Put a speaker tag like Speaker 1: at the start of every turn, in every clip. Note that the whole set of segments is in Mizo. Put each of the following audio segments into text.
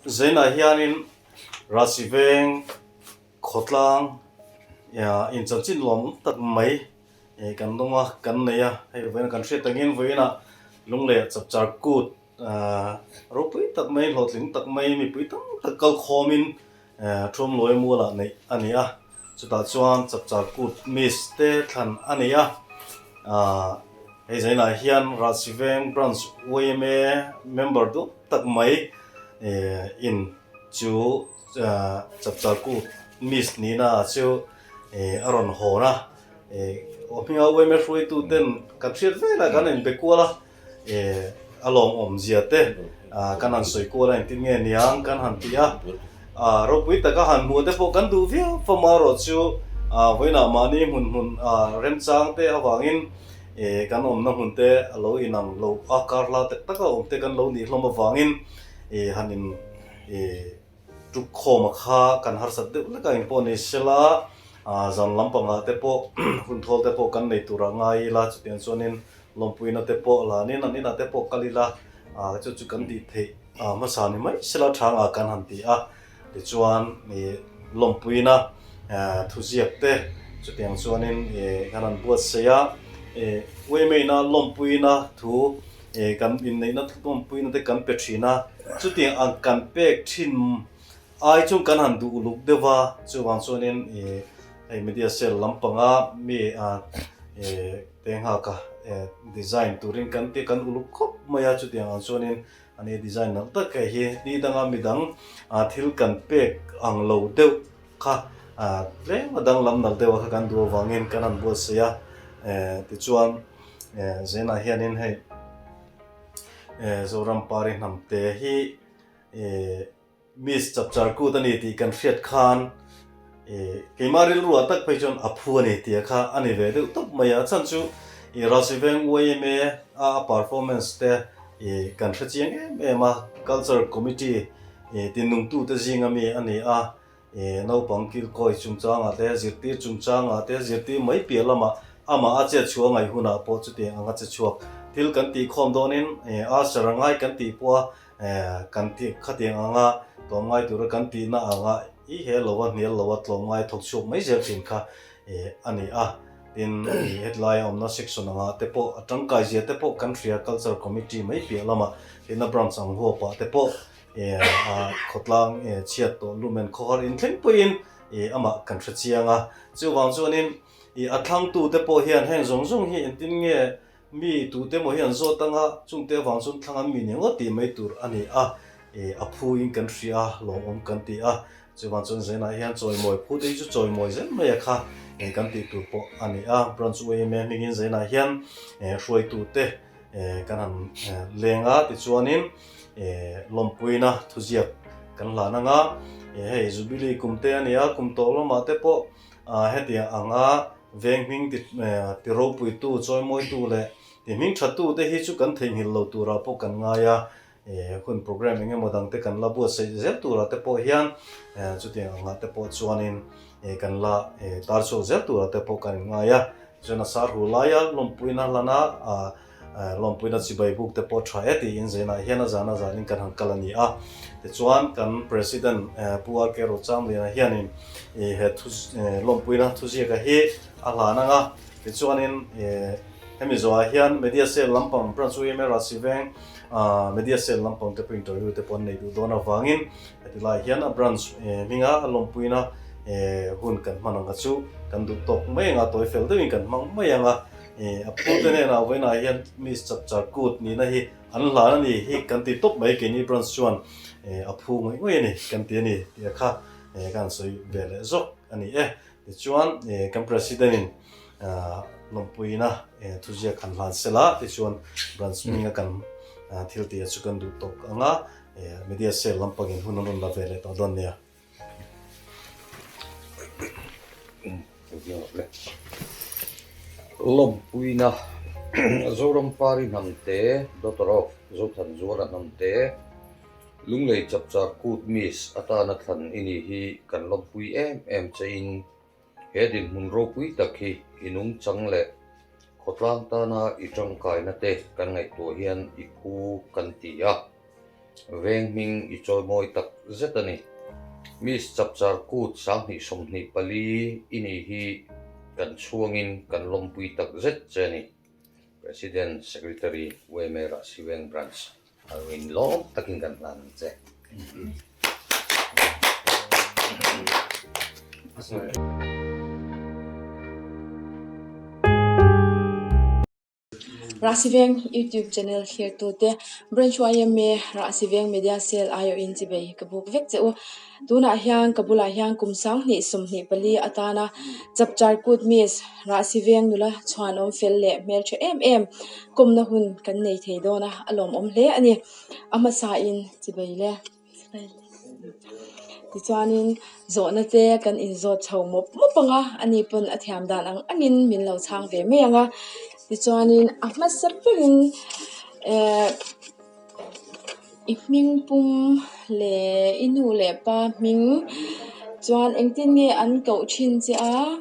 Speaker 1: Zainah hianin Rasi Veng khawtlang inchanchin lawmawm tak mai kan dawng a, kan nei a. Hei vawiin kan hriat takin vawiinah Lunglei Chapchar Kut ropui tak mai, hlawhtling tak mai, mipui tam tak kal khawmin Thuamluai mualah neih a ni a. Chutah chuan Chapchar Kut Miss te thlan a nei a. Hei zainah hian Rasi Veng Branch yma member duh tak mai in chu Chapchar Kut Miss nihna chu a rawn hawn a. Aw hminga yma hruaitu ten kan hriat velah kan inbe kual a. A lawmawm zia te kan han sawi kual a engtin nge niang kan han ti a, ropui taka han hmuh te pawh kan duh viau fam a erawh chu vawiinah mahni hmun hmun remchang te avangin kan awmna hmun te a lo inang lo a, kar hla tak taka awm te kan lo nih hlawm avangin han in Tukkhawma kha kan harsat deuh hlek a engpawh ni sela, zan lampangah te pawh hun thawl te pawh kan nei turah ngai ila, chutiang chuanin lawmpuina te pawh lanin an inah te pawh kal ila, chu chu kan tih theih hmasa ni mai sela thangah kan han ti a. Tichuan lawmpuina thuziak te chutiang chuanin kan han buatsaih a, uimeina lawmpuina thu Kan inneihna thutawmpuina te kan pe thin a, chutiang ang kan pek thin ai chuan kan han duh uluk deuh va, chuvang chuanin hei media cell lampanga mi te nghaka design turin kan ti kan uluk khawp mai a, chutiang ang chuanin ani design nalh tak hei hi ni danga midang thil kan pek ang lo deuh kha tlem a danglam nalh deuh a kha kan duh avangin kan han buatsaih a, tichuan. Zenah hianin hei Zoram Pari hnamte hi Miss Chapchar Kut a ni tih kan hriat khan keimah rilruah tak phei chuan a phu a ni tih kha a ni ve deuh tawp mai a. A chhan chu Ralsiveng yma a a performance te kan hre chiang em em a, Culture Committee tinnungtute zinga mi a ni a. Naupang kilkawi chungchangah te, zirtir chungchangah te, zirtir mai piah lamah amah a chet chhuah ngaih hunah pawh chutiang anga che chhuak thil kan tih khawm dawnin ulcer a ngai kan tih pawha kan tih khatiang anga tlawmngai tura kan tihna anga i he lova hnial lova tlawmngai thawk chhuak mai zel thin kha a ni a. Tin, hetlai awmna section angah te pawh a tangkai zia te pawh kan hria culture committee mai piah lamah tina branch ang huapah te pawh A khawtlang chhiat tawh lumen khawhar inthleng pawhin amah kan hre chiang a. Chuvang chuanin a thlangtute pawh hian heng zawng zawng hi engtin nge mi tute emaw hi an zawt anga chungte avang chuan thlang an mi ni ngawt tih mai tur a ni a, a phuin kan hria a, lawmawm kan ti a. Chuvang chuan Zenah hian chawimawi phute hi chu chawimawi zel mai a kha kan tih tur pawh a ni a. Branch yma hmingin Zenah hian hruaitute Kan han leng a, tichuanin lawmpuina thuziak kan hlan ang a, hei Jubilee kum te a ni a, kum tawh lamah te pawh hetiang anga veng hming ti ropuitu, chawimawitu leh ti hming thatu te hi chu kan theihnghilh lo turah pawh kan ngai a, hun programme eng emaw dang te kan la buatsaih zel turah te pawh hian chutiang angah te pawh chuanin kan la tar chhuak zel turah te pawh kan inngai a. Chuan a sar hu laia lawmpuina hlana lawmpuina chibai buk te pawh tha e tiin Zainah hian a zan a zanin kan han kal a ni a. Tichuan kan President Pu RK Rochamliana hianin he thu lawmpuina thuziaka hi a hlan ang a. Tichuanin hemi zawhah hian Media Cell lampang Branch yma Rasiveng Media Cell lampang te pawh interview te pawh an nei duh dawn avangin Heti lai hian a branch hminga a lawmpuina hun kan hman ang a chu kan duh tawk mai ang a, tawi fel deuhin kan hmang mai ang a. A phute hnenah vawiinah hian Miss Chapchar Kut nihna hi an hlan a ni hi kan ti tawp mai keini branch chuan a phu ngawih ngawih a ni kan ti a ni tih a kha ka han sawi ve leh zawk a ni e. Tichuan kan President in lawmpuina thuziak han hlan sela tichuan branch hminga kan thil tih a chu kan duh tawk ang a. Media cell lampangin hun an rawn la ve leh tawh dawn nia.
Speaker 2: Lawmpuina Zoram Pari Hnamte, Daughter of Zothanzuala Hnamte, Lunglei Chapchar Kut Miss atana thlan i ni hi kan lawmpui em em che in he dinhmun ropui tak hi i nungchang leh khawtlang tana i tangkaina te kan ngaihtuah hian i phu kan ti a. Veng hming i chawimawi tak zet a ni. Miss Chapchar Kut 2024 i nih hi kan chhuangin kan lawmpui tak zet che a ni. President Secretary yma Rahsiveng Branch a lo inlawm takin kan hlan ang che.
Speaker 3: Rahsiveng YouTube channel thlirtute Branch yma Rahsiveng Media Cell aiawhin chibei ka buk vek che u. Tunah hian ka bulah hian kum 2024 atana Chapchar Kut Miss Rahsiveng nula chhuanawm fel leh hmeltha em em kawmna hun kan nei thei dawn a, a lawmawm hle a ni. A hmasain chibei le. Tichuanin zawhna te kan inzawt chho mawp mawp ang a, ani pawn a thiam dan ang angin min lo chhang ve mai ang a. Tichuanin a hmasa berin ehh i hming pum leh i nu leh pa hming chuan engtin nge an koh thin che a.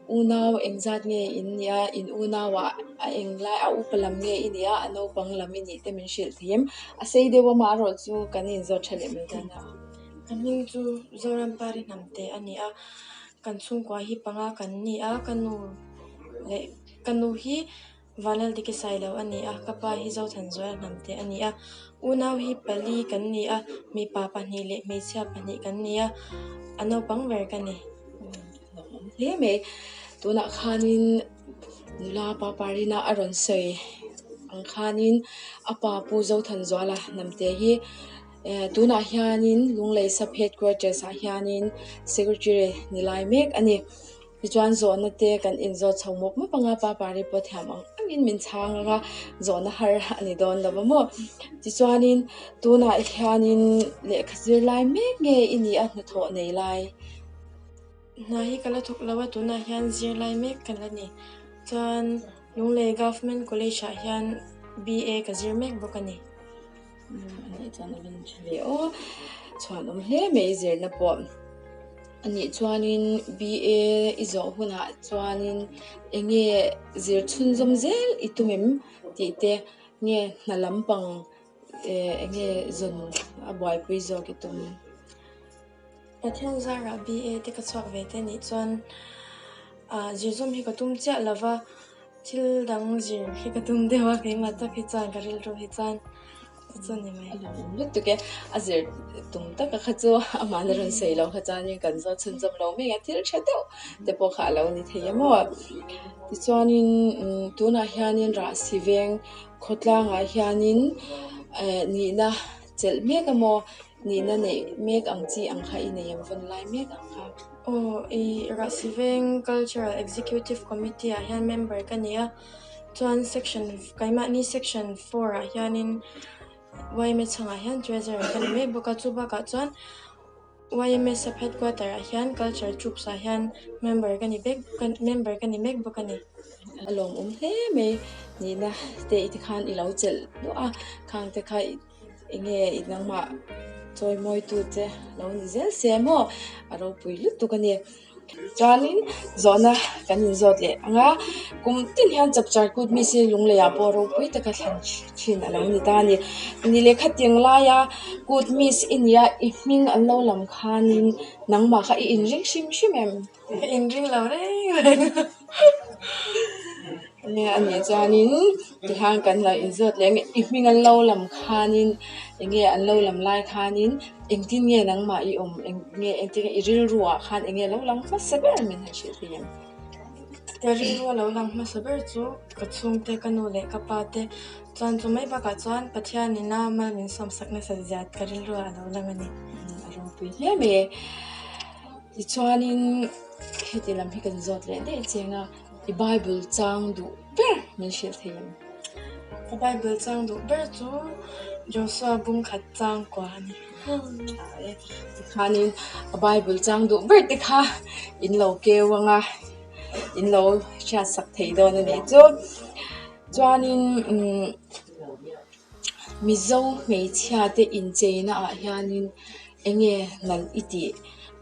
Speaker 3: Unau engzat nge in nih a, in unauah a englai a upa lam nge i nih a, a naupang lam i nih te min hrilh thei em? A sei deuh a marawh chu kan inzawt tha leh mai dawn a.
Speaker 4: Ka hming chu Zoram Pari Hnamte a ni a, kan chhungkua hi panga kan ni a, ka nu leh ka nu hi Vanlaldiki Sailo a ni a, ka pa hi Zothanzuala Hnamte a ni a, unau hi pali kan ni a, mipa pahnih leh hmeichhia pahnih kan ni a, a naupang ber ka ni.
Speaker 3: Lawmawm hle mai. Tunah khanin nula pa Parina a rawn sawi ang khanin a pa Pu Zothanzuala Hnamte hi eh tunah hianin Lunglei Sub Headquarters ah hianin Secretary ni lai mek a ni. Tichuan zawhna te kan inzawt chho mawp mawp ang a, pa Pari pawh thiam ang angin min chhang ang a, zawhna har a ni dawn lo va maw. Tichuanin tunah hianin lehkha zir lai mek nge i ni a hnathawh nei lai?
Speaker 4: Hna hi ka la thawk lo a, tunah hian zir lai mek ka la ni. Chuan Lunglei Government College ah hian BA ka zir mek bawk a ni.
Speaker 3: Anih chuan a rawn tha ve aw. Chhuanawm hle mai zirna pawh. Anih chuanin BA i zawh hunah chuanin eng nge zir chhunzawm zel i tum em tih te nge hna lampang eh eng nge zawn a buaipui zawk i tum.
Speaker 4: Pathian zarah BA te ka chhuak ve te nih chuan ah zirzawm hi ka tum chiah lova. Thil dang zir hi ka tum deuh a, keimah tak hi chuan ka rilru hi chuan chu chu a ni mai.
Speaker 3: A lawmawm lutuk e, a zir tum taka kha chu amahna rawn sawi loh kha chuanin kan zawt chhunzawm lo mek a, thil tha deuh te pawh kha a lo ni thei a maw. Tichuanin tunah hianin Rahsi veng khawtlangah hianin eh nihna chelh mek a maw, nihna neih mek ang chi ang kha i nei em vawn lai mek ang kha.
Speaker 4: Aw, i Rahsiveng Cultural Executive Committee ah hian member ka ni a, chuan section keimahni section four ah hianin yma chhangah hian treasurer ka ni mai bawk a, chu bakah chuan yma sub headquarter ah hian culture troops ah hian member ka ni vek member ka ni mek bawk a ni.
Speaker 3: A lawmawm hle mai nihna te i tikhan i lo chelh duah a, khang te kha i. Enge i nangmah chawimawitu che lo ni zel se maw a ropui lutuk a ni. Chuanin zawhna kan inzawt leh ang a, kum tin hian chapchar kut mi si lungleiah pawh ropui taka thlen thin a lo ni ta a ni. Ni leh khatiang laia kut miss i nia i hming an lo lam khanin nangmah kha i inring hrim hrim em?
Speaker 4: Ka inring lo reng reng a.
Speaker 3: Nia a nih chuanin tihian kan lo inzawt leh ang i hming an lo lam khanin eng nge an lo lam lai khanin engtin nge nangmah i awm eng nge engtin nge i rilru ah khan eng nge lo lang hmasa ber min han hrilh thei em?
Speaker 4: Ka rilru a lo lang hmasa ber chu ka chhungte ka nu leh ka pa te chuan chu mai bakah chuan Pathianin a mal min sawmsak nasat zia ka rilru ah a lo lang a ni.
Speaker 3: A ropui hle mai e. Tichuanin heti lam hi kan zawt leh daih chiang a, i Bible chang duh ber min hrilh thei em?
Speaker 4: Ka Bible chang duh ber chu Joshua bung khat chang kua a ni.
Speaker 3: Tha e. Tikhanin a Bible chang duh ber te kha in lo keu ang a, in lo hriatsak thei dawn a nih chu. Chuanin umm Mizo hmeichhia te incheina ah hianin Eng nge nalh i tih,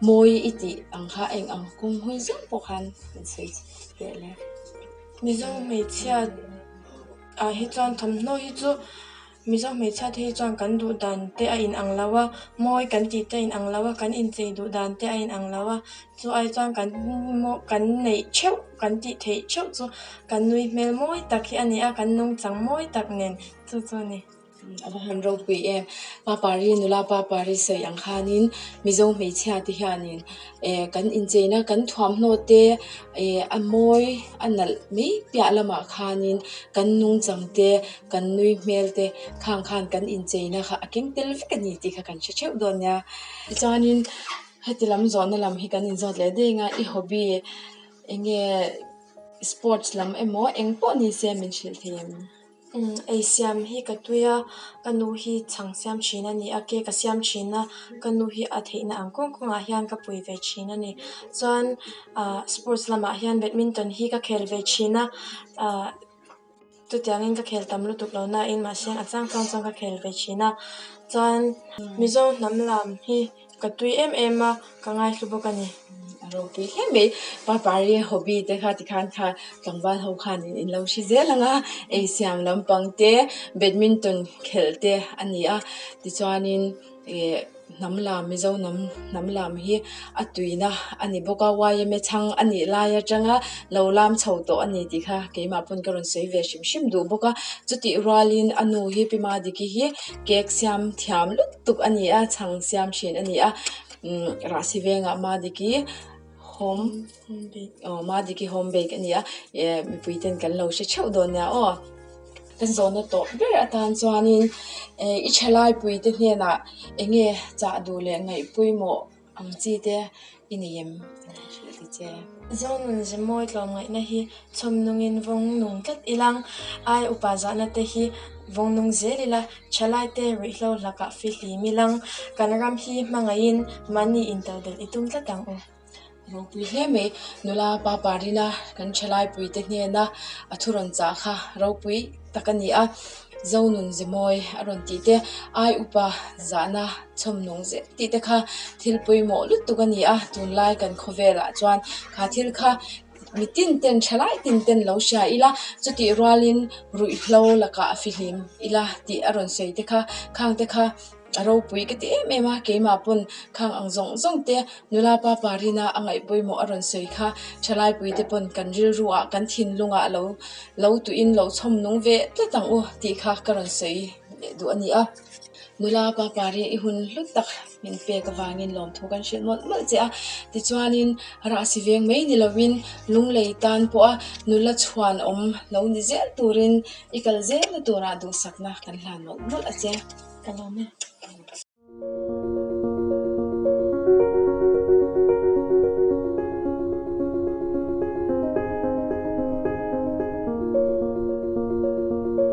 Speaker 3: mawi i tih ang kha eng ang kawng hawi zawng pawh khan kan sawi teh le.
Speaker 4: Mizo hmeichhia ah hi chuan thawmhnaw hi chu Mizo hmeichhia te hi chuan kan duh dan te a inang lo a, mawi kan tih te a inang lo a, kan inchei duh dan te a inang lo a, chu ai chuan kan kan neih theuh kan tih theih theuh chu kan nui hmel mawi tak hi a ni a, kan nungchang mawi tak nen chu chu a ni.
Speaker 3: A va han ropui em. Pa Pari nula Pa Pari sawi ang khanin Mizo hmeichhia te hianin eh kan incheina kan thuamhnaw te eh a mawi a nalh mai piah lamah khanin kan nungchang te kan nui hmel te khang khan kan incheina kha a keng tel vek a ni tih kha kan hre theuh dawn nia. Tichuanin heti lam zawhna lam hi kan inzawt leh daih ang a i hobby eng nge sports lam emaw eng pawh ni se min hrilh thei em?
Speaker 4: Ei siam hi ka tui a, ka nu hi chhang siam thin a ni a, cake a siam thin a, ka nu hi a theihna ang kawng kawngah hian ka pui ve thin a ni. Chuan ah sports lamah hian badminton hi ka khel ve thin a, ah chutiangin ka khel tam lutuk lo nain mahse a chang chang chuan ka khel ve thin a. Chuan Mizo hnam lam hi Ka tui em em a, ka ngaihlu bawk a ni.
Speaker 3: A ropui hle mai. Pa Pari hobby te kha tikhan kha tlangval ho khan in lo hre zel ang a, ei siam lampang te, badminton khelh te a ni a. Tichuanin ih hnam lam Mizo hnam hnam lam hi a tuina a ni bawk a, YMA chhang a nih lai atanga lo lam chho tawh a ni tih kha keimah pawn ka rawn sawi ve hrim hrim duh bawk a. Chutih rualin a nu hi Pi Madiki hi cake siam thiam lutuk. tuk a ni a chhang siam thin a ni a umm rahsi vengah Madiki home aw Madiki home bake a ni a eh mipui ten kan lo hre theuh dawn nia aw kan zawhna tawh ber atan chuanin eh i thalai pui te hnenah eng nge chah duh leh ngaih pawimawh Ang chi te i nei em? Ka lo hrilh ti che.
Speaker 4: Zonun ze mawi tlawmngaihna hi chhawm nungin vawng nung tlat ilang, ai upa zahna te hi vawng nung zel ila, thalai te ruihhlo hlakah fihlim ilang, kan ram hi hmangaihin mahni intodelh i tum tlat ang u.
Speaker 3: Ropui hle mai, nula pa parina kan thalai puite hnena a thu rawn chah kha ropui tak a ni a, Zonun ze mawi a rawn tih te, ai upa zahna chhawm nung zet tih te kha thil pawimawh lutuk a ni a, tunlai kan khawvelah chuan kha thil kha mi tin ten thalai tin ten lo hria ila, chutih rualin ruihhlo lakah fihlim ila tih a rawn sawi te kha khang te kha A ropui ka ti em em a, keimah pawn khang ang zawng zawng te nula pa parina a ngaih pawimawh a rawn sawi kha thalaipui te pawn kan rilru ah kan thinlung ah lo lo tuin lo chhawm nung ve tlat ang u tih kha ka rawn sawi leh duh a ni a. Nula pa pari i hun hlut tak min pek avangin lawmthu kan hrilh mawlh mawlh che a, tichuanin rahsi veng mai ni lovin lunglei tan pawha nula chhuan awm lo ni zel turin i kal zelna turah duhsakna kan hlan mawlh mawlh a che.
Speaker 4: Ka lawm e.